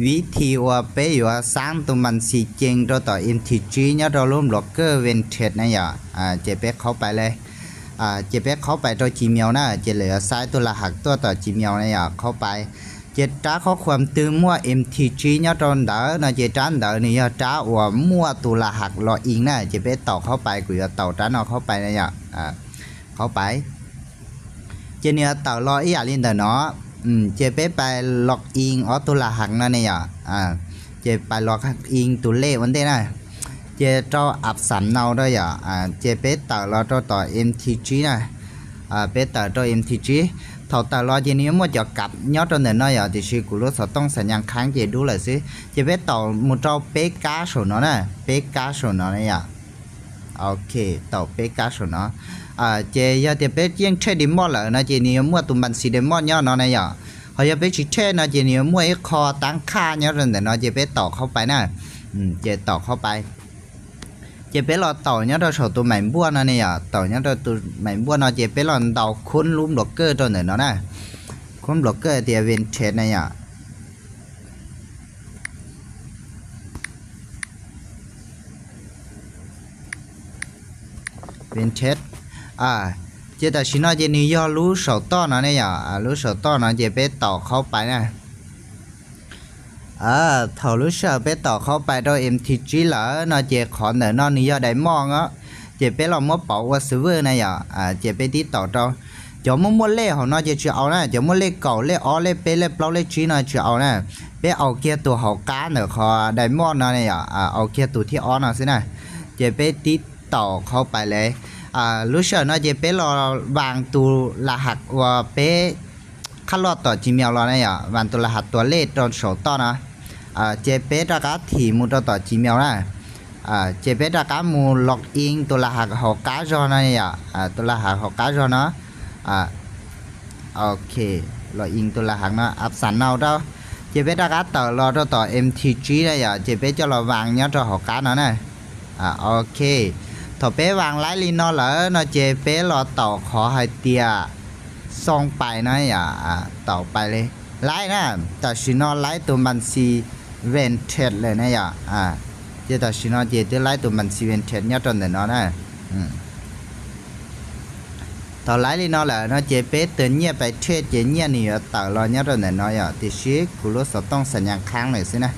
ວິທີວ່າເປ້ຢູ່ວ່າສ້າງໂຕບັນຊີເຈັງໂຕຕໍ່ ເອັມທີຈີ ຍອດໂຕລຸ່ມໂບຣກເກີເວັນເທຣດນະຫຍາ. ອາ ເຈເປ້ເຂົ້າໄປເລີຍ. ອາ ເຈເປ້ເຂົ້າໄປໂຕຈີເມວນະ. ເຈເລີຍໃຊ້ໂຕລະຫັດຕົວຕໍ່ຈີເມວນະຫຍາ ເຂົ້າໄປ. ເຈຕາຂໍ້ຄວາມຕື່ມວ່າ ເອັມທີຈີ ຍອດໂຕເດີນະ. ເຈຕາເດີນນີ້ຍອດຕາວ່າມົ້ວໂຕລະຫັດລັອກອິນນະ. ເຈເປ້ເຕົາເຂົ້າໄປ ກູຢາເຕົາຕານອກເຂົ້າໄປນະຫຍາ. ອາ ເຂົ້າໄປ. ເຈເນຍເຕົາລໍອີ່ຫຍັງລິນເດີເນາະ. ອືມ ເຈເປ້ໄປລັອກອິນອອກໂຕລະຫັດນະນີ້ຫຍາ. ອາ ເຈໄປລັອກອິນໂຕເລກມັນເດນະ. ເຈເຕົາອັບສາມເນົາເດີຫຍາ. ອາ ເຈເປ້ເຕົາລໍໂຕຕໍ່ ເອັມທີຈີ ນະ. ອາ ເປ້ເຕົາໂຕ ເອັມທີຈີ ເທົ່າເຕົາລໍເຈເນຍມົ້ວຈອກກັບຍອດໂຕເດີນເນາະຫຍາ. ຕິຊິກູໂລສອດຕ້ອງສັນຍາງຄ້າງເຈດູເລີຍຊິ. ເຈເປ້ເຕົາໝູ່ເຕົາເປກາໂຊເນາະນະ. ເປກາໂຊເນາະນະຫຍາ. ໂອເຄ ເຕົາເປກາໂຊເນາະ. ອາ ເຈຢາກເຕຍເປຈຽງເທຣດເດມອນເລີຍນະ. ເຈນີ້ມົ້ວຕຸມບັນຊີເດມອນຍອດເນາະນະຫຍາ. ເຮົາຢາກເປຊິເທຣດນະ. ເຈນີ້ມົ້ວອີຄອຕັ້ງຄ່າຍອດເດີນເນາະ. ເຈເປ້ເຕົາເຂົ້າໄປນະ. ອືມ ເຈເຕົາເຂົ້າໄປ. ເຈເປ້ລໍເຕົາຍອດໂຕໂຊໂຕໄມ້ບົວນະນີ້ຫຍາ. ເຕົາຍອດໂຕໂຕໄມ້ບົວເນາະ. ເຈເປ້ລໍເດົາຄູນລຸ່ມໂບຣກເກີໂຕເດີນເນາະນະ. ຄູນໂບຣກເກີເຕຍເວັນເທຣດນະຫຍາ. ເປັນເທຣດ ອາ ເຈຕາຊິເນາະ. ເຈນີ້ຢອກລູກສອງຕໍ່ເນາະນີ້ຫຍາ. ອາ ລູກສອງຕໍ່ເນາະ. ເຈເປ້ເຕົາເຂົ້າໄປນະ. ອາ ເທົ່າລູກສອງເປ້ເຕົາເຂົ້າໄປໂຕ ເອັມທີຈີ ເລີຍເນາະ. ເຈຂໍເດີນເນາະ ນີ້ຢອກໄດມອນເນາະ. ເຈເປ້ລໍມົ້ວເປົາອວດເຊີເວີນະຫຍາ. ອາ ເຈເປ້ຕິດຕໍ່ໂຕ ຈອກມົ້ວເລກເຮົາເນາະ. ເຈຊິເອົານະ ຈອກມົ້ວເລກເກົ້າ ເລກອອກ ເລກເປ ເລກເກົ້າ ເລກສິບເນາະ. ເຈເອົານະ ເປ້ເອົາກຽໂຕເຮົາການເດີ ຂໍໄດມອນເນາະນີ້ຫຍາ. ອາ ເອົາກຽໂຕທີ່ອອກເນາະຊິນະ. ເຈເປ້ຕິດ ຕໍ່ເຂົ້າໄປເລີຍ. ອາ ລູກສອງເນາະ. ເຈເປ້ລໍວາງໂຕລະຫັດວ່າເປ້ຄັດລອດຕໍ່ຈີເມວລະນະຫຍາ. ວາງໂຕລະຫັດຕົວເລກຕອນສອງຕໍ່ເນາະ. ອາ ເຈເປ້ຕະກາຖີໝູ່ຕໍ່ຕໍ່ຈີເມວນະ. ອາ ເຈເປ້ຕະກາໝູ່ລັອກອິນໂຕລະຫັດເຮົາກາຈອນະຫຍາ. ອາ ໂຕລະຫັດເຮົາກາຈອນເນາະ. ອາ ໂອເຄ ລັອກອິນໂຕລະຫັດເນາະ ອັບສາມເນົາເດີ. ເຈເປ້ຕະກາເຕີລໍໂຕຕໍ່ ເອັມທີຈີ ນະຫຍາ. ເຈເປ້ຈະລໍວາງຍອດໂຕເຮົາກາເນາະນະ. ອາ ໂອເຄ ເທົ່າເປ້ວາງໄລລີເນາະເລີຍເນາະ. ເຈເປ້ລໍເຕົາຂໍໃຫ້ເຕຍສ່ອງໄປເນາະຫຍາ. ອາ ເຕົາໄປເລີຍ ໄລນະ. ຕາຊິເນາະ ໄລໂຕບັນຊີເວັນເທຣດເລີຍນະຫຍາ. ອາ ເຈຕາຊິເນາະ ເຈເຕີໄລໂຕບັນຊີເວັນເທຣດຍອດໂຕເດີນເນາະນະ. ອືມ ເຕົາໄລລີເນາະເລີຍເນາະ. ເຈເປ້ເຕີຍຽດໄປເທຣດ ເຈຍຽດນີ້ເຕົາລໍຍອດໂຕເດີນເນາະຫຍາ. ຕິຊິກູໂລສອດຕ້ອງສັນຍາງຄ້າງເລີຍຊິນະ.